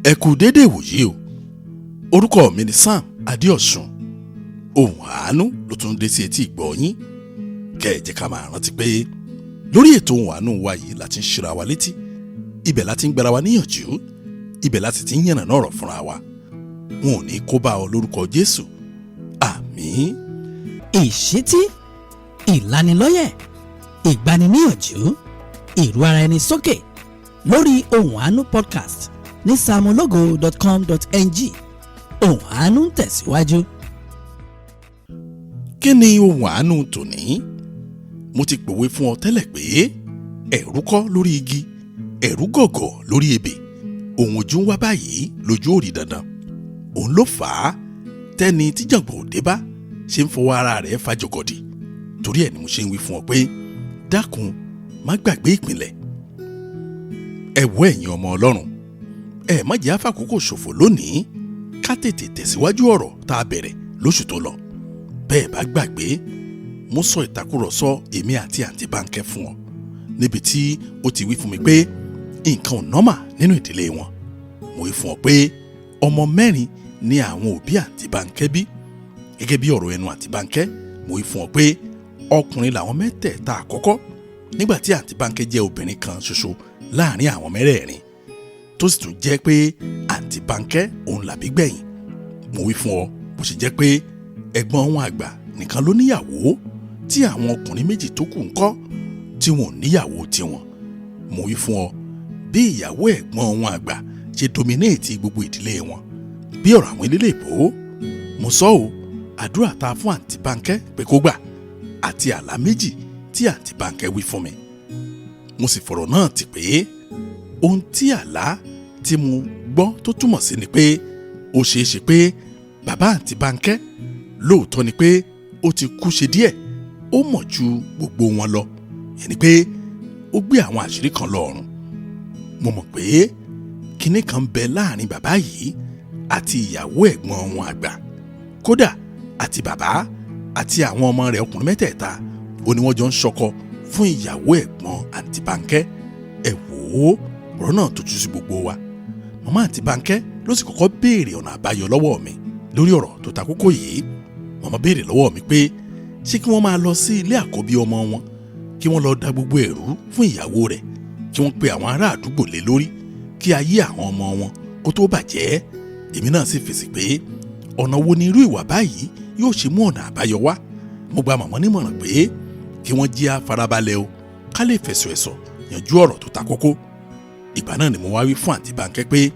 Ẹ kú déédéé ìwòyí o. Orúkọ mi ni Sam Adéọ̀sùn. Ohùn Àánú ló tún dé sí etí ìgbọ́ yín. Kẹ́ ẹ jẹ́ ká máa rántí pé lórí ètò Ohùn Àánú wa yìí la ti ń ṣíra wa létí, ibẹ̀ la ti ń gbára wa níyànjú, ibẹ̀ la sì ti ń yànnàná ọ̀rọ̀ fúnra wa. Wọn ò ní kó bá ọ lórúkọ Jésù, àmín. Ìṣítí, ìlanilọ́yẹ̀, ìgbaniníyànjú, ìrú ara ẹni sókè lórí Ohùn Àánú podcast ní samologo.com.ng. Ohùn Àánú ń tẹ̀síwájú. Kí ni Ohùn Àánú tòní? Mo ti pòwe fún ọ tẹ́lẹ̀ pé ẹ̀rú kọ́ lórí igi, ẹ̀rú gọ̀gọ̀ lórí ebè, òun ojú ń wá báyìí lójú ò rí dandan. Òun ló fà á tẹ́ni tíjàngbọ̀n òde bá ṣe ń fọwọ́ ara rẹ̀ fa jọgọdì. Torí ẹ̀ ni mo ṣe ń wí fún ọ pé dákun, má gbàgbé ìpìlẹ̀. Ẹ wo, ẹ̀yin ọmọ Ọlọ́run, ẹ má jẹ́ àfàkókò ṣòfò lónìí, ká tètè tẹ̀síwájú ọ̀rọ̀ tá a bẹ̀rẹ̀ lóṣù tó lọ. Bẹ́ẹ̀ bá gbàgbé, mo sọ ìtàkùrọ̀sọ èmi àti àǹtí Bánkẹ́ fún ọ níbi tí ó ti wí fún mi pé nǹkan ò normal nínú ìdílé wọn. Mo wí fún ọ pé ọmọ mẹ́rin ni àwọn òbí àǹtí Bánkẹ́ bí. Gẹ́gẹ́ bí ọ̀rọ̀ ẹnu àǹtí Bánkẹ́, mo wí fún ọ pé ọkùnrin làwọn mẹ́tẹ̀ẹ̀ta àkọ́kọ́, nígbà tí àǹtí Bánkẹ́ jẹ́ obìnrin kan ṣoṣo láàrin àwọn mẹ́rẹ̀ẹ̀rin, tó sì tún jẹ́ pé àǹtí Bánkẹ́ òun làbí gbẹ̀yìn. Mo wí fún ọ bó ṣe jẹ́ pé ẹ̀gbọ́n wọn àgbà nìkan ló níyàwó, tí àwọn ọkùnrin méjì tó kù ń kọ́ tí wọn ò níyàwó tiwọn. Mo wí fún ọ bí ìyàwó ẹ̀gbọ́n wọn àgbà ṣe dominate gbogbo ìdílé wọn bí ọ̀rọ̀ àwọn ilé ìbò. Mo sọ ọ́, àdúrà tá a fún àǹtí Bánkẹ́ pé kó gbà àti àlá méjì tí àǹtí Bánkẹ́ wí fún mi. Mo sì fọ̀rọ̀ náà tì pé ohun tí àlá tí mo gbọ́ tó túmọ̀ sí ni pé ó ṣeé ṣe pé bàbá àǹtí Bánkẹ́, lóòótọ́ ni pé ó ti kú ṣe díẹ̀, ó mọ̀ ju gbogbo wọn lọ, yẹn ni pé ó gbé àwọn àṣírí kan lọ ọ̀run. Mo mọ̀ pé kinní kan bẹ láàrin bàbá yìí àti ìyàwó ẹ̀gbọ́n wọn àgbà. Kódà, àti bàbá àti àwọn ọmọ rẹ̀ ọkùnrin mẹ́tẹ̀ẹ̀ta ó ní wọ́n jọ ń ṣọkọ fún ìyàwó ẹ̀gbọ́n àǹtí Bánkẹ́. Ẹ wò ó, ọ̀rọ̀ náà tójú sí gbogbo wa. Màmá àǹtí Bánkẹ́ ló sì kọ́kọ́ béèrè ọ̀nà àbáyọ lọ́wọ́ mi lórí ọ̀rọ̀ tó ta kókó yìí. Màmá béèrè lọ́wọ́ mi pé ṣé kí wọ́n máa lọ sí ilé àkọ́bí ọmọ wọn, kí wọ́n lọ da gbogbo ẹ̀rú fún ìyàwó rẹ̀, kí wọ́n pe àwọn ará àdúgbò lé lórí, kí ayé àwọn ọmọ wọn kó tó bàjẹ́. Èmi náà sì fèsì pé ọ̀nà wo ni irú ìwà báyìí yóò ṣe mú ọ̀nà àbáyọ wá? Mo gba màmá nímọ̀ràn pé kí wọ́n jí àfarabalẹ̀ o, ká lè fẹ̀sọ̀ ẹ̀sọ̀ yanjú ọ̀rọ̀ tó ta kókó. Ìgbà náà ni mo wá wí fún àǹtí Bánkẹ́ pé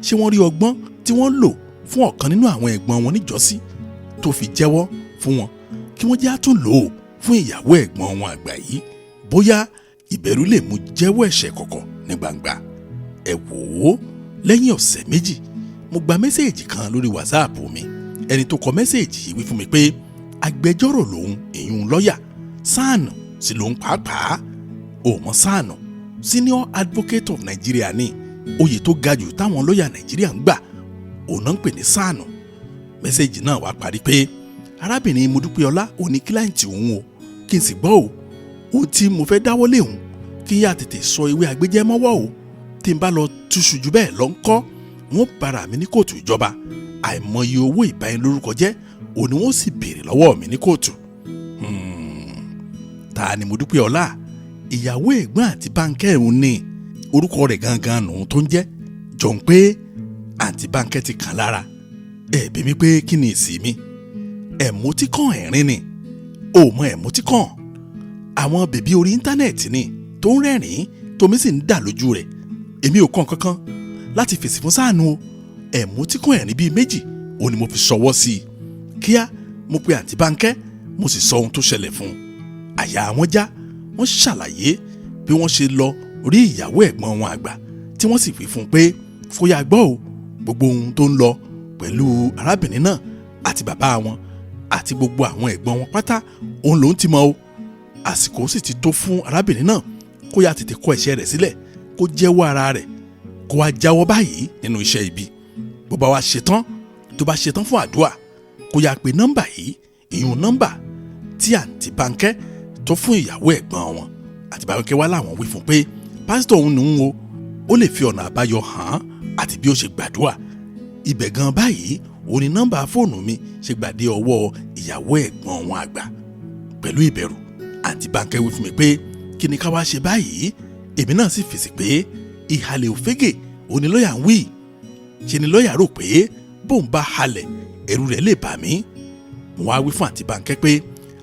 ṣé wọ́n rí ọgbọ́n tí wọ́n lò fún ọ̀kan nínú àwọn ẹ̀gbọ́n wọn níjọ́sí tó fi jẹ́wọ́ fún wọn, kí wọ́n jẹ́ àtún lò ó fún ìyàwó ẹ̀gbọ́n wọn àgbà yìí, bóyá ìbẹ̀rù lè mú jẹ́wọ́ ẹ̀ṣẹ̀ kọ̀kọ̀ ní gbangba. Ẹ wò ó, lẹ́yìn ọ̀sẹ̀ 2, mo gba message kan lórí WhatsApp mi. Ẹni tó kọ message yìí wí fún mi pé agbẹjọ́rò lòun, èyún lọ́ọ̀yà SAN sì lòun pàápàá. Ò mọ SAN, Senior Advocate of Nigeria, ní oyè tó ga jù táwọn lọ́ọ̀yà Nàìjíríà ń gbà, òun náà ń pè ní SAN. Message náà wá parí pé arábìnrin Modúpẹ́ọlá òun ní client òun o, kí n sì gbọ́ o, ohun tí mo fẹ́ dáwọ́lé òun, kí n yá tètè sọ ewé agbéjẹ́ mọ́wọ́ o. Tí n bá lọ túṣu jù bẹ́ẹ̀ lọ ń kọ́, wọ́n bára mi ní kóòtù ìjọba. Àìmọye owó ìbáyín-lórúkọ jẹ́ òun ni wọ́n sì béèrè lọ́wọ́ mi ní kóòtù. Ta ni Modúpẹ́ọlá? Ìyàwó ẹ̀gbọ́n àǹtí Bánkẹ́ òun ní orúkọ rẹ̀ gangan nù tó ń jẹ́ jọ ń pé àǹtí Bánkẹ́ ti kàn lára. Ẹ bí mi pé kí ni ìsì mi? Emoticon ẹ̀rín ni. Ò mọ emoticon? Àwọn baby orí íńtánẹ́ẹ̀tì ni tó ń rẹ́rìn-ín, tómi sì ń dà lójú rẹ̀. Èmi ò kàn kankan láti fèsì fún sáànù o. Emoticon ẹ̀rín bíi méjì òun ni mo fi ṣọwọ́ sí i. Kíá, mo pe àǹtí Bánkẹ́, mo sì sọ ohun tó ṣẹlẹ̀ fún un. Àyà wọn já. Wọ́n ṣàlàyé bí wọ́n ṣe lọ rí ìyàwó ẹ̀gbọ́n wọn àgbà, tí wọ́n sì fi fún un pé kó yá gbọ́ o, gbogbo ohun tó ń lọ pẹ̀lú arábìnrin náà àti bàbá wọn àti gbogbo àwọn ẹ̀gbọ́n wọn pátá òun lòún ti mọ̀ o. Àsìkò sì ti tó fún arábìnrin náà kó yá tètè kọ ẹ̀ṣẹ̀ rẹ̀ sílẹ̀, kó jẹ́wọ́ ara rẹ̀, kó wá jáwọ́ báyìí nínú iṣẹ́ ibi. Bó bá wá ṣetán, tó bá ṣetán fún àdúrà, kó yá pe nọ́mbà yìí, ìyún nọ́mbà tí àǹtí Bánkẹ́ tó fún ìyàwó ẹ̀gbọ́n wọn. Àǹtí Bánkẹ́ wá láwọn wí fún pé pásítọ̀ òun nù ún o, ó lè fi ọ̀nà àbáyọ hàn án. àti bí ó ṣe gbàdúrà. Ibẹ̀ gan báyìí òun ni nọ́mbà fóònù mi ṣe gbàdé ọwọ́ ìyàwó ẹ̀gbọ́n wọn àgbà. Pẹ̀lú ìbẹ̀rù, àǹtí Bánkẹ́ wí fún mi pé kí ni ká wá ṣe báyìí. Èmi náà sì fèsì pé ìhàlẹ̀ òfégè òun ni lọ́ọ̀yà ń wí. Ṣe ni lọ́ọ̀yà rò pé bóun bá halẹ̀ ẹ̀rù rẹ̀ lè bà mí. Mo wá wí fún àǹtí Bánkẹ́ pé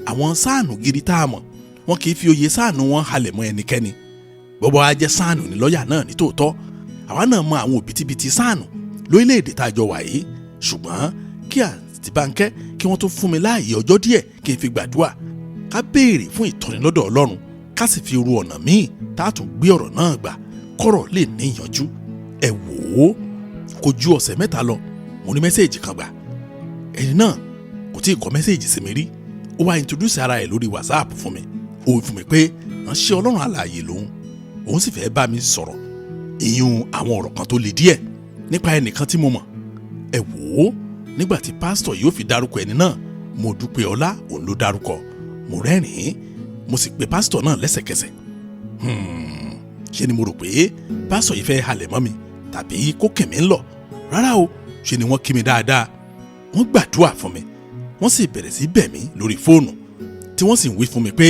àwọn sáànù gidi tá a mọ̀, wọn kì í fi oyè sáànù wọn halẹ̀ mọ́ ẹnikẹ́ni. Bọ́bọ́ á jẹ́ sáànù ní lọ́ọ̀yà náà ní tòótọ́, àwa náà mọ àwọn òbítíbitì sáànù lórílẹ̀‐èdè tá a jọ wà yìí, ṣùgbọ́n kí àǹtí Bánkẹ́ kí wọ́n tó fún mi láàyè ọjọ́ díẹ̀ kí n fi gbàdúrà, ká béèrè fún ìtọ́ni lọ́dọ̀ Ọlọ́run, ká sì fi ru ọ̀nà míì tá a tún gbé ọ̀rọ̀ náà gbà kọ́rọ̀ lè ní ìyànjú. Ẹ wò ó, kò ju ọ̀sẹ̀ 3 lọ, mo ní mẹ́sẹ̀ẹ̀jì kan gbà. Ẹni náà kò tí ì kọ mẹ́sẹ̀ẹ̀jì sí mi rí. Ó wá introduce ara ẹ̀ lórí WhatsApp fún mi. Ó wí fún mi pé ránṣẹ́ Ọlọ́run alààyè lòun, òun sì fẹ́ bá mi sọ̀rọ̀ ìyún àwọn ọ̀rọ̀ kan tó le díẹ̀ nípa ẹnìkan tí mo mọ̀. Ẹ wò ó, nígbà tí pásítọ̀ yóò fi dárúkọ ẹni náà, Modúpẹ́ Ọlá òun ló dárúkọ. Mo rẹ́rìn-ín, mo sì pe pásítọ̀ náà lẹ́sẹ̀kẹsẹ̀. Ṣe ni mo rò pé pásítọ̀ yìí fẹ́ halẹ̀ mọ́ mi tàbí kó kẹ̀ mí ń lọ. Rárá o, ṣe ni wọ́n kí mi dáadáa, wọ́n gbàdúrà fún mi, wọ́n sì bẹ̀rẹ̀ sí bẹ̀ mí lórí fóònù, tí wọ́n sì ń wí fún mi pé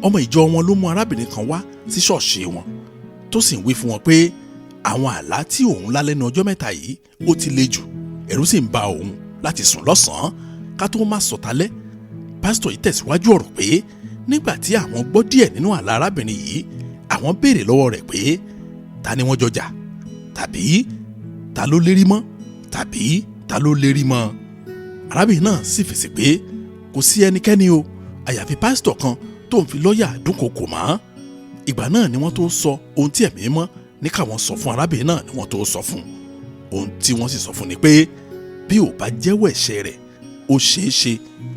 ọmọ ìjọ wọn ló mú arábìnrin kan wá sí ṣọ́ọ̀ṣì wọn, tó sì ń wí fún wọn pé àwọn àlá tí òun lá lẹ́nu ọjọ́ mẹ́ta yìí ó ti le jù, ẹ̀rù sì ń ba òun láti sùn lọ́sàn-án ká tó má sọ̀tálẹ́. Pásítọ̀ yìí tẹ̀síwájú ọ̀rọ̀ pé nígbà tí àwọn gbọ́ díẹ̀ nínú àlá arábìnrin yìí, àwọn béèrè lọ́wọ́ rẹ̀ pé ta ni wọ́n jọ jà, tàbí ta ló lérí mọ́, tàbí ta ló lérí mọ́. Arábìnrin náà sì fèsì pé kò sí ẹnikẹ́ni o, àyàfi pásítọ̀ kan tó ń fi lọ́ọ̀yà dúnkokò mọ́. Ìgbà náà ni wọ́n tó sọ ohun tí ẹ̀mí mọ́ ní káwọn sọ fún arábìnrin náà ni wọ́n tó sọ fún. Ohun tí wọ́n sì sọ fún ni pé bí ò bá jẹ́wọ́ ẹ̀ṣẹ̀ rẹ̀, ó ṣeé ṣe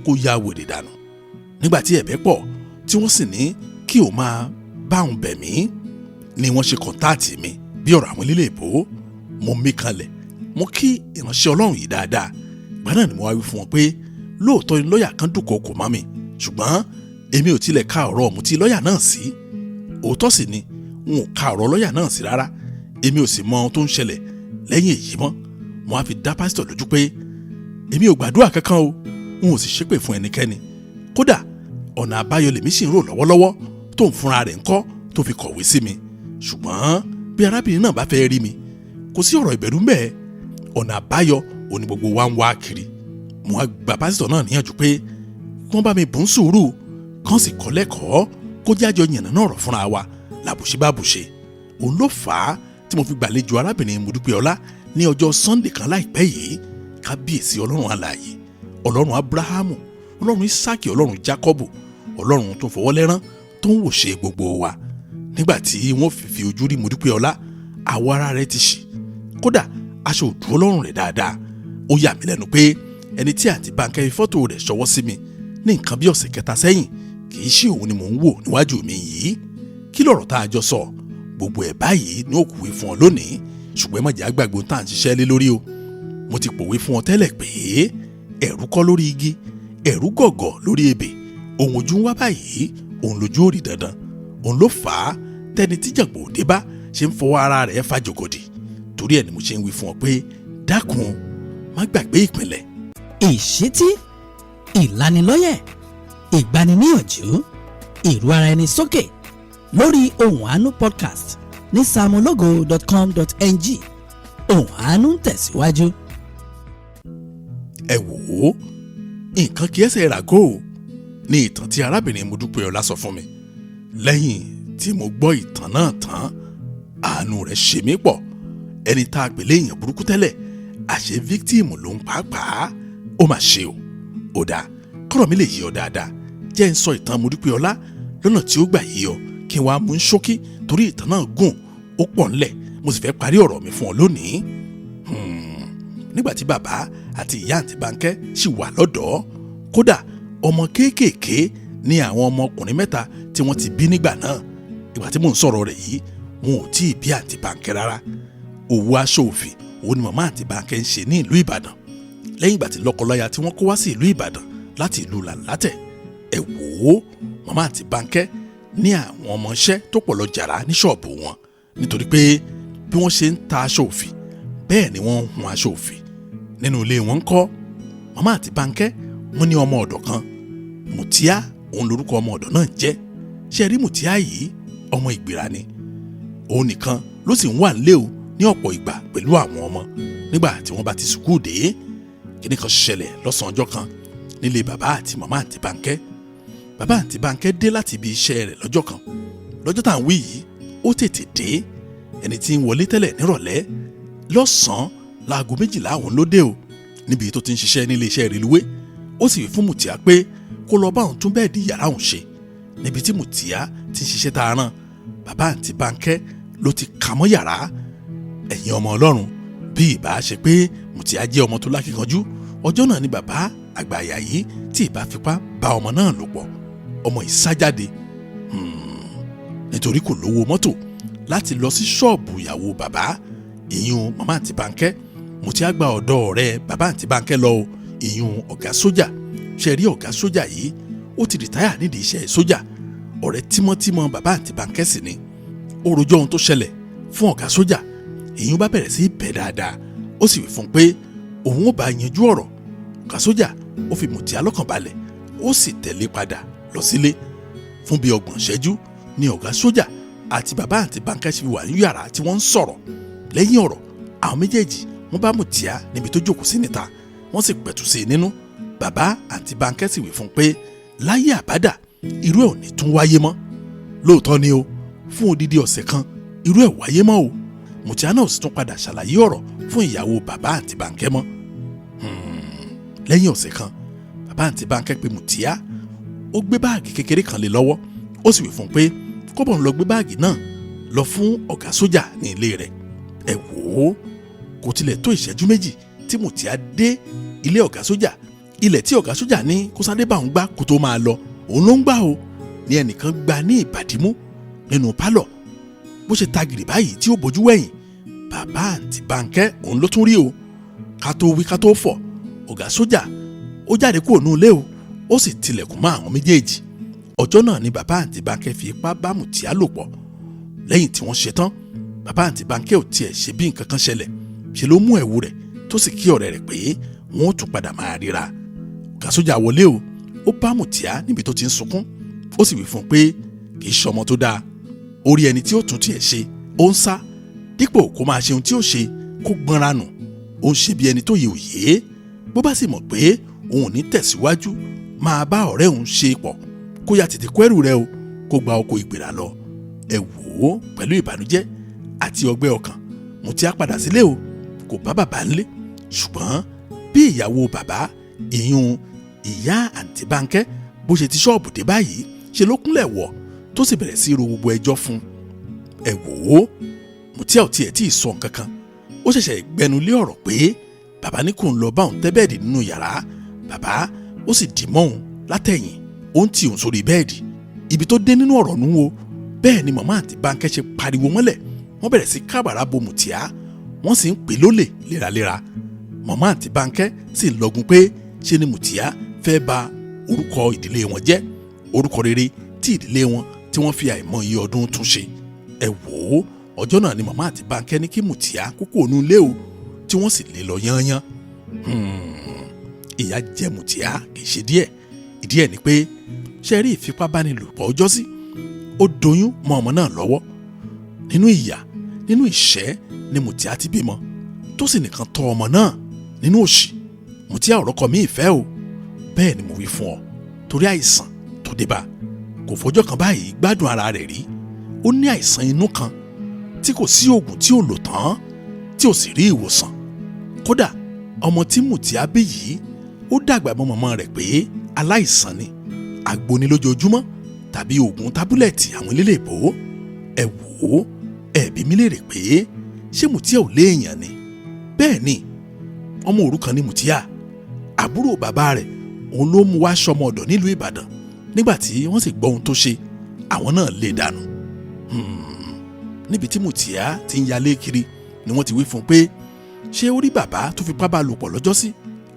kó ya wèrè dànù. Nígbà tí ẹ̀bẹ̀ pọ̀ tí wọ́n sì ní kí o máa bá òun bẹ̀ mí, ni wọ́n ṣe kọ̀ǹtáàtì mi bí ọ̀rọ̀ àwọn ilé ìbò. Mo mí kanlẹ̀, mo kí ìránṣẹ́ Ọlọ́run yìí dáadáa. Ìgbà náà ni mo wá wí fún wọn pé lóòótọ́ ni lọ́ọ̀yà kan dúnkokò mọ́ mi, ṣùgbọ́n èmi ò tilẹ̀ ka ọ̀rọ̀ ọ̀mùtí lọ́ọ̀yà náà sí. Òótọ́ sì ni, n ò ka ọ̀rọ̀ lọ́ọ̀yà náà sí rárá. Èmi ò sì mọ ohun tó ń ṣẹlẹ̀ lẹ́yìn èyí mọ́. Mo á fi dá pásítọ̀ lójú pé èmi ò gbàdúrà kankan o, n ò sì ṣépè fún ẹnikẹ́ni. Kódà ọ̀nà àbáyọ lèmi sì ń rò lọ́wọ́lọ́wọ́ tó ń fúnra rẹ̀ ńkọ́ tó fi kọ̀wé sí mi. Ṣùgbọ́n bí arábìnrin náà bá fẹ́ rí mi, kò sí ọ̀rọ̀ ìbẹ̀rù ńbẹ̀. Ọ̀nà àbáyọ òní gbogbo wa ń wá kiri. Mo á gba pásítọ̀ náà níyànjú pé kí wọ́n bá mi bùn sùúrù, kán sì kọ́ lẹ́kọ̀ọ́, kó jájọ yànnà náà rọ̀ fúnra wa làbùṣe bá bùṣe. Òun ló fà á tí mo fi gbàlejò arábìnrin Modúpẹ́ Ọlá ní ọjọ́ Sunday kan láìpẹ́ yìí. Kábíyèsí Ọlọ́run alààyè, Ọlọ́run Abrahamu, Ọlọ́run Isaki, Ọlọ́run Jacobu, Ọlọ́run tó fọwọ́ lẹ́rán tó ń wòṣe gbogbo wa. Nígbà tí wọ́n fi ojú rí Modúpẹ́ Ọlá, àwọ̀ ara rẹ̀ ti ṣì, kódà aṣọ òdúró lọ́rùn rẹ̀ dáadáa. Ó yà mí lẹ́nu pé ẹni tí àǹtí Bánkẹ́ fọ́tò rẹ̀ ṣọwọ́ sí mi ní nǹkan bí ọ̀sẹ̀ kẹta sẹ́yìn kì í ṣe òun ni mò ń wò níwájú mi yìí. Kí lọ̀rọ̀ tá a jọ sọ? Gbogbo ẹ̀ báyìí ní òkùwé fún ọ lónìí, ṣùgbọ́n ẹ má jẹ́ àgbàgbọ́ tá à ń ṣiṣẹ́ lé lórí o. Mo ti pòwe fún ọ tẹ́lẹ̀ pé ẹ̀rù kọ́ lórí igi, ẹ̀rù gọ̀gọ̀ lórí ebè, òun ojú ń wá báyìí, òun lójú ò rí dandan. Òun ló fà á tẹni tíjàgbò òde bá ṣe ń fọwọ́ ara rẹ̀ fa jògòdì. Torí ẹ̀ ni mo ṣe ń wí fún ọ pé dákun, má gbàgbé ìpìlẹ̀. Ìṣítí, ìlanilọ́yẹ̀, ìgbaniníyànjú, ìrú ara ẹni sókè lórí Ohùn Àánú podcast ní samologo.com.ng. Ohùn Àánú ń tẹ̀síwájú. Ẹ wò ó, nǹkan kì í ẹsẹ̀ ràgó o ní ìtàn tí arábìnrin Modúpẹ́ Ọlá sọ fún mi. Lẹ́yìn tí mo gbọ́ ìtàn náà tán, àánú rẹ̀ ṣe mí pọ̀. Ẹni tá a pè léèyàn burúkú tẹ́lẹ̀, àṣé fíktìmù ló ń pàápàá. Ó mà ṣe o. Ó dáa, kọ́rọ̀ mi lè yí ọ dáadáa, jẹ́ ń sọ ìtàn Modúpẹ́ Ọlá lọ́nà tí ó gbà yí ọ, kí n wá mú ń ṣókí, torí ìtàn náà gùn ó pọ̀ ńlẹ̀, mo sì fẹ́ parí ọ̀rọ̀ mi fún ọ lónìí. Nígbà tí bàbá àti ìyá àǹtí Bánkẹ́ sì wà lọ́dọ̀ọ́, kódà ọmọ kéékèèké ní àwọn ọmọkùnrin mẹ́ta tí wọ́n ti bí nígbà náà. Ìgbà tí mò ń sọ̀rọ̀ rẹ̀ yìí, wọn ò tí ì bí àǹtí Bánkẹ́ rárá. Òwò aṣọ òfì òun ni màmá àǹtí Bánkẹ́ ń ṣe ní ìlú Ìbàdàn. Lẹ́yìn ìgbà tí lọ́kọláya tí wọ́n kó wá sí ìlú Ìbàdàn láti ìlú Làǹlátẹ̀, ẹ wò ó, màmá àǹtí Bánkẹ́ ní àwọn ọmọọṣẹ́ tó pọ̀ lọ jàrá ní ṣọ́ọ̀bù wọn, nítorí pé bí wọ́n ṣe ń ta aṣọ òfì Bẹ́ẹ̀ ni wọ́n ń hun aṣọ òfì nínú ilé wọn. Ń kọ́ màmá àti Bánkẹ́, wọ́n ní ọmọ ọ̀dọ̀ kan, Mùtíá òun lorúkọ ọmọ ọ̀dọ̀ náà jẹ́. Ṣe rí Mùtíá yìí, ọmọ ìgbéra ni. Òun nìkan ló sì ń wà nílé o ní ọ̀pọ̀ ìgbà pẹ̀lú àwọn ọmọ nígbà tí wọ́n bá ti sùkúù dé. Kíní kan ṣẹlẹ̀ lọ́sàn-án ọjọ́ kan nílé bàbá àti màmá àti Bánkẹ́. Bàbá àti Bánkẹ́ dé láti ibi iṣẹ́ rẹ̀ lọ́jọ́ kan. Lọ́jọ́ tá à ń wí yìí, ó tètè dé. Ẹni tí ń wọlé tẹ́lẹ̀ nírọ̀lẹ́, lọ́sàn-án láago 12 òun ló dé o, níbi tó ti ń ṣiṣẹ́ nílé iṣẹ́ reluwé. Ó sì wí fún Mùtíá pé kó lọ bá òun tún bẹ́ẹ̀dì yàrá òun ṣe níbi tí Mùtíá ti ń ṣiṣẹ́ tá a rán. Bàbá àti Bánkẹ́ ló ti kà mọ́ yàrá. Ẹ̀yin ọmọ Ọlọ́run, bí ìbá ṣe pé Mùtíá jẹ́ ọmọ tó lákìkanjú, ọjọ́ náà ni bàbá àgbàyà yìí tí ìbá fipá bá ọmọ náà lò pọ̀. Ọmọ yìí sá jáde nítorí kò lówó mọ́tò láti lọ sí ṣọ́ọ̀bù ìyàwó bàbá, ìyún màmá àti Bánkẹ́. Mùtíá gba ọ̀dọ̀ ọ̀rẹ́ bàbá àti Bánkẹ́ lọ o, ìyún ọ̀gá sójà. Ṣe rí ọ̀gá sójà yìí, ó ti rìtáyà nídìí iṣẹ́ sójà. Ọ̀rẹ́ tímọ́tímọ́ bàbá àti Bánkẹ́ sì ni. Ó rojọ́ ohun tó ṣẹlẹ̀ fún ọ̀gá sójà. Ìyún bá bẹ̀rẹ̀ sí í bẹ̀ dáadáa, ó sì wí fún un pé òun ò bá yanjú ọ̀rọ̀. Ọ̀gá sójà ó fi Mùtíá lọ́kàn balẹ̀, ó sì tẹ̀lé padà lọ sílé. Fún bíi 30 ṣẹ́jú ni ọ̀gá sójà àti bàbá àti Bánkẹ́ ṣe fi wà ní yàrá tí wọ́n ń sọ̀rọ̀. Lẹ́yìn ọ̀rọ̀ àwọn méjèèjì, wọ́n bá Mùtíá níbi tó jókòó sí níta, wọ́n sì pẹ̀tù sí i nínú. Bàbá àti Bánkẹ́ sì wí fún un pé láyé àbádà, irú ẹ̀ ò ní tún wáyé mọ́. Lóòótọ́ ni o, fún odidi ọ̀sẹ̀ kan irú ẹ̀ wáyé mọ́ o. Mùtíá náà sì tún padà ṣàlàyé ọ̀rọ̀ fún ìyàwó bàbá àti Bánkẹ́ mọ́. Lẹ́yìn ọ̀sẹ̀ kan, bàbá àti Bánkẹ́ pé Mùtíá. Ó gbé báàgì kékeré kan lé lọ́wọ́, ó sì wí fún un pé kó bọ̀ ń lọ gbé báàgì náà lọ fún ọ̀gá sójà ní ilé rẹ̀. Ẹ wò ó, kò tilẹ̀ tó ìṣẹ́jú 2 tí Mùtíá dé ilé ọ̀gá sójà. Ilẹ̀ tí ọ̀gá sójà ní kó sáré bá òun gbá kó tó máa lọ, òun ló ń gbà o, ní ẹnìkan gba ní ìbàdímú nínú pálọ̀. Bó ṣe tagìrì báyìí tí ó bójú wẹ̀yìn, bàbá àǹtí Bánkẹ́ òun ló tún rí o. Ká tó wí ká tó fọ̀, ọ̀gá sójà ó jáde kúrò ní ilé o, ó sì tilẹ̀kùn mọ́ àwọn méjèèjì. Ọjọ́ náà ni bàbá àǹtí Bánkẹ́ fi ipá bá Mùtíá lò pọ̀. Lẹ́yìn tí wọ́n ṣe tán, bàbá àǹtí Bánkẹ́ ò tiẹ̀ ṣe bí nǹkan kan ṣẹlẹ̀. Ṣe ló mú ẹ̀wù rẹ̀ tó sì kí ọ̀rẹ́ rẹ̀ pé wọ́n ó tún padà máa ríra. Ọ̀gá sójà wọlé o, ó bá Mùtíá níbi tó ti ń sunkún, ó sì wí fún un pé kì í ṣọmọ tó dáa. Orí ẹni tí ó tún tiẹ̀ ṣe, ó ń sá. Dípò kó máa ṣe ohun tí ó ṣe, kó gbọ́nra nù, ó ń ṣe bí ẹni tó yẹ òye. Bó bá sì mọ̀ pé òun ò ní tẹ̀síwájú máa bá ọ̀rẹ́ òun ṣe pọ̀, kó yá tètè kó ẹrù rẹ̀ o, kó gba oko ìgbéra lọ. Ẹ wò ó, pẹ̀lú ìbànújẹ́ àti ọgbẹ́ ọkàn, Mùtíá padà sílé o. Kò bá bàbá ńlé, ṣùgbọ́n bí ìyàwó bàbá, ìyún ìyá àǹtí Bánkẹ́, bó ṣe ti ṣọ́ọ̀bù dé báyìí, ṣe ló kúnlẹ̀ wọ̀ tó sì bẹ̀rẹ̀ sí ro gbogbo ẹjọ́ fún un. Ẹ wò ó, Mùtíá ò tiẹ̀ tí ì sọ nǹkan kan, ó ṣẹ̀ṣẹ̀ gbẹnu lé ọ̀rọ̀ pé bàbá ní kò ń lọ bá òun tẹ́ bẹ́ẹ̀dì nínú yàrá bàbá, ó sì dì mọ́ òun látẹ̀yìn, ó ń tì òun sórí bẹ́ẹ̀dì. Ibi tó dé nínú ọ̀rọ̀ nù o. Bẹ́ẹ̀ ni màmá àti Bánkẹ́ ṣe pariwo mọ́lẹ̀. Wọ́n bẹ̀rẹ̀ sí kábàárà bo Mùtíá, wọ́n sì ń pè lólè léraléra. Màmá àti Bánkẹ́ sì ń lọgun pé ṣe ni Mùtíá fẹ́ ba orúkọ ìdílé wọn jẹ́, orúkọ rere tí ìdílé wọn tí wọ́n fi àìmọye ọdún tún ṣe. Ẹ wò ó, ọjọ́ náà ni màmá àti Bánkẹ́ ní kí Mùtíá kúkú ònú ilé o, tí wọ́n sì lé lọ yányán. Ìyà jẹ Mùtíá, kì í ṣe díẹ̀. Ìdí ẹ̀ ni pé, ṣe rí ìfipábánilòpọ̀ ọjọ́sí, ó doyún mọ́ ọmọ náà lọ́wọ́. Nínú ìyà, nínú ìṣẹ́ ni Mùtíá ti bímọ, tó sì nìkan tọ́ ọmọ náà nínú òṣì. Mùtíá ọ̀rọ̀ kọ mí ìfẹ́ o. Bẹ́ẹ̀ ni mo wí fún ọ, torí àìsàn tó dé bá, kò fọjọ́ kan báyìí gbádùn ara rẹ̀ rí. Ó ní àìsàn inú kan tí kò sí oògùn tí ò lò tán tí ò sì rí ìwòsàn. Kódà ọmọ tí Mùtíá bí yìí, ó dàgbà mọ́ màmá rẹ̀ pé aláìsàn ni, àgbo ni lójoojúmọ́ tàbí oògùn tábúlẹ̀tì àwọn eléléèbó. Ẹ wò ó, ẹ bi mí léèrè pé ṣé Mùtíá ò léèyàn ni? Bẹ́ẹ̀ ni, ọmọ òrukàn ni Mùtíá. Àbúrò bàbá rẹ̀ òun ló mú wá sọmọ ọ̀dọ̀ nílùú Ìbàdàn. Nígbà tí wọ́n sì gbọ́ ohun tó ṣe, àwọn náà lè dànù. Níbi tí Mùtíá ti ń yalé kiri ni wọ́n ti wí fún un pé ṣé ó rí bàbá tó fipá bá lò pọ̀ lọ́jọ́sí,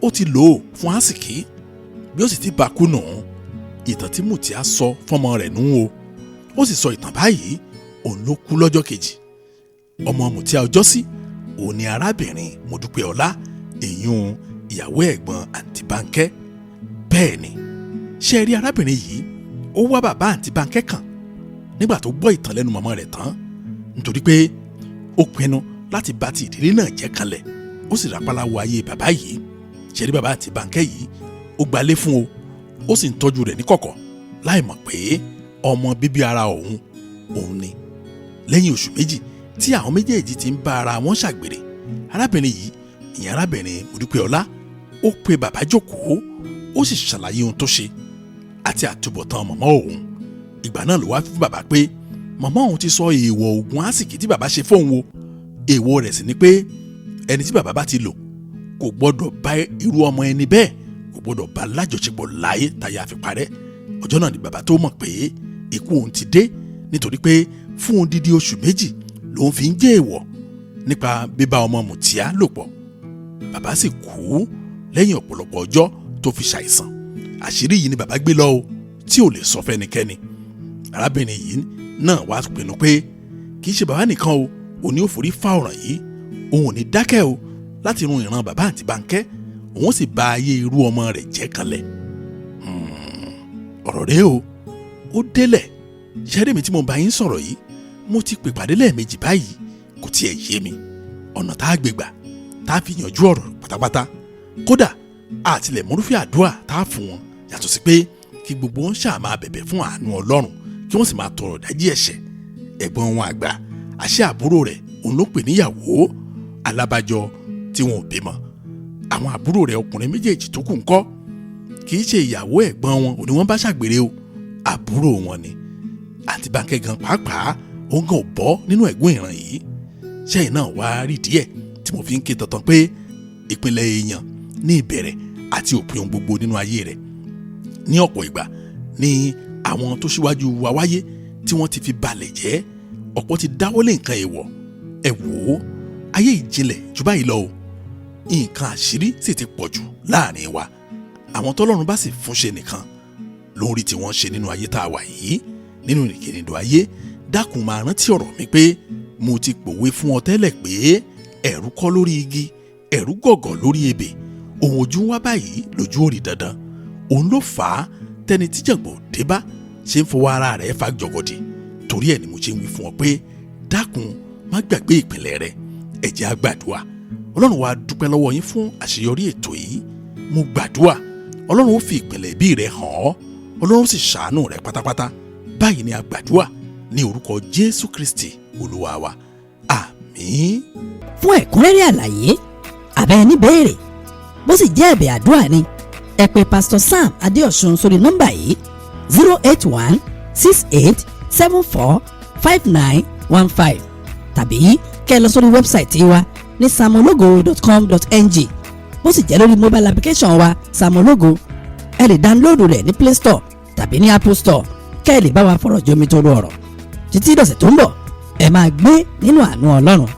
ó ti lò ó fún àsìkí, bí ó sì ti bá kú nù. Ìtàn tí Mùtíá sọ fọmọ rẹ̀ nù o, ó sì sọ ìtàn báyìí, òun ló kú lọ́jọ́ kejì. Ọmọ Mùtíá ọjọ́sí Òun ni arábìnrin Mọ́dúpẹ́ọlá, ìyún ìyàwó ẹ̀gbọ́n àǹtí Bánkẹ́. Bẹ́ẹ̀ ni, ṣe rí arábìnrin yìí, ó wá bàbá àǹtí Bánkẹ́ kàn nígbà tó gbọ́ ìtàn lẹ́nu màmá rẹ̀ tán, nítorí pé ó pinnu láti bá ti ìdílé náà jẹ́ kanlẹ̀. Ó sì rápálá wọ ayé bàbá yìí. Ṣe rí bàbá àǹtí Bánkẹ́ yìí, ó gbalé fún o, ó sì ń tọ́jú rẹ̀ níkọ̀kọ̀ láì mọ̀ pé ọmọ bíbí ara òun òun ni. Lẹ́yìn oṣù 2 tí àwọn méjèèjì ti ń bá ara wọn ṣàgbèrè, arábìnrin yìí, ìyẹn arábìnrin Mọ́dúpẹ́ọlá, ó pe bàbá jókòó, ó sì ṣàlàyé ohun tó ṣe àti àtúbọ̀tán mọ̀mọ́ òun. Ìgbà náà ló wá fún bàbá pé mọ̀mọ́ òun ti sọ èèwọ̀ oògùn àsìkí tí bàbá ṣe fóun o. Èèwọ̀ rẹ̀ sì ni pé ẹni tí bàbá bá ti lò kò gbọ́dọ̀ bá irú ọmọ ẹni bẹ́ẹ̀, kò gbọ́dọ̀ bá lájọṣepọ̀ láyé táyà fi parẹ́. Ọjọ́ náà ni bàbá tó mọ̀ pé ikú òun ti dé, nítorí pé fún odidi oṣù 2 lòun fi ń jẹ́ èèwọ̀ nípa bíbá ọmọ Mùtíá lò pọ̀. Bàbá sì kú lẹ́yìn ọ̀pọ̀lọpọ̀ ọjọ́ tó fi ṣàìsàn. Àṣírí yìí ni bàbá gbé lọ o, tí ò lè sọ fẹ́nikẹ́ni. Arábìnrin yìí náà wá pinnu pé kì í ṣe bàbá nìkan o, òní ò forí fa ọ̀ràn yìí, òun ò ní dákẹ́ o láti run ìran bàbá àǹtí Bánkẹ́, òun sì bà ayé irú ọmọ rẹ̀ jẹ́ kanlẹ̀. Ọ̀rọ̀ rèé o, ó délẹ̀. Ṣẹ́rí mi tí mo bá yín sọ̀rọ̀ yìí, mo ti pè pàdé lẹ́ẹ̀mejì báyìí, kò tiẹ̀ yé mi ọ̀nà tá a gbé gbà tá a fi yanjú ọ̀rọ̀ pátápátá. Kódà àtìlẹ̀ mọ́rúfẹ́ àdúrà tá a fún wọn yàtọ̀ sí pé kí gbogbo wọn ṣáà máa bẹ̀bẹ̀ fún àánú Ọlọ́run, kí wọ́n sì máa tọrọ ìdájí ẹ̀ṣẹ̀. Ẹ̀gbọ́n wọn àgbà, àṣẹ àbúrò rẹ̀ òun ló pè níyàwó alábàjọ tí wọn ò bímọ. Àwọn àbúrò rẹ̀ ọkùnrin méjèèjì tó kù ńkọ́? Kì í ṣe ìyàwó ẹ̀gbọ́n wọn òní wọ́n bá ṣàgbèrè o, àbúrò wọn ni. Àǹtí Bánkẹ́ gan pàápàá, òun gan ò bọ́ nínú ẹ̀gún ìran yìí. Ṣẹ́yìn náà wá rí díẹ̀ tí mo fi ń ké tantan pé ìpínlẹ̀ èèyàn ní ìbẹ̀rẹ̀ àti òpin ohun gbogbo nínú ayé rẹ̀. Ní ọ̀pọ̀ ìgbà ní àwọn tó ṣíwájú wa wáyé tí wọ́n ti fi balẹ̀ jẹ́, ọ̀pọ̀ ti dáwọ́lé nǹkan èèwọ̀. Ẹ wò ó, ayé ìjìnlẹ̀ jù báyìí lọ o, nǹkan àṣírí sì ti pọ̀ jù láàrin wa. Àwọn tọ́lọ́run bá sì fún ṣe nìkan lórí tí wọ́n ṣe nínú ayé tá a wà yìí, nínú ìrìnkèrindò ayé. Dákun, máa rántí ọ̀rọ̀ mi pé mo ti pòwe fún ọ tẹ́lẹ̀ pé ẹ̀rù kọ́ lórí igi, ẹ̀rù gọ̀gọ̀ lórí ebè, ohun ojú ń wá báyìí lójú ò rí dandan. Òun ló fà á tẹni tíjàngbọ̀n dé bá ṣe ń fọwọ́ ara rẹ̀ fa jọgọdì. Torí ẹ̀ ni mo ṣe ń wí fún ọ pé dákun, má gbàgbé ìpìlẹ̀ rẹ. Ẹ jẹ́ á gbàdúà. Ọlọ́run wa, dúpẹ́ lọ́wọ́ yín fún àṣeyọrí ètò yìí. Mo gbàdúà, Ọlọ́run ó fi ìpìlẹ̀ ìbí rẹ hàn ọ́, Ọlọ́run sì ṣàánú rẹ pátápátá. Báyìí ni a gbàdúà ní orúkọ Jésù Kristi Olúwa wa, àmín. Fún ẹ̀kúnrẹ́rẹ́ àlàyé àbẹ́ ní béèrè, bó sì jẹ́ ẹ̀bẹ̀ àdúrà ni, ẹ pè Pastor Sam Adéọ̀sùn sórí nọ́mbà yìí: 08168745915, tàbí kẹ́ ẹ lọ sórí website wa ní samologo.com.ng. Bó sì jẹ́ lórí mobile application wa Samologo, ẹ lè download rẹ̀ ní Play Store tàbí ní Apple Store, kẹ́ ẹ lè bá wa fọ̀rọ̀ jomitoro ọ̀rọ̀. Títí dọ̀sẹ̀ tó ń bọ̀, ẹ máa gbé nínú àánú Ọlọ́run.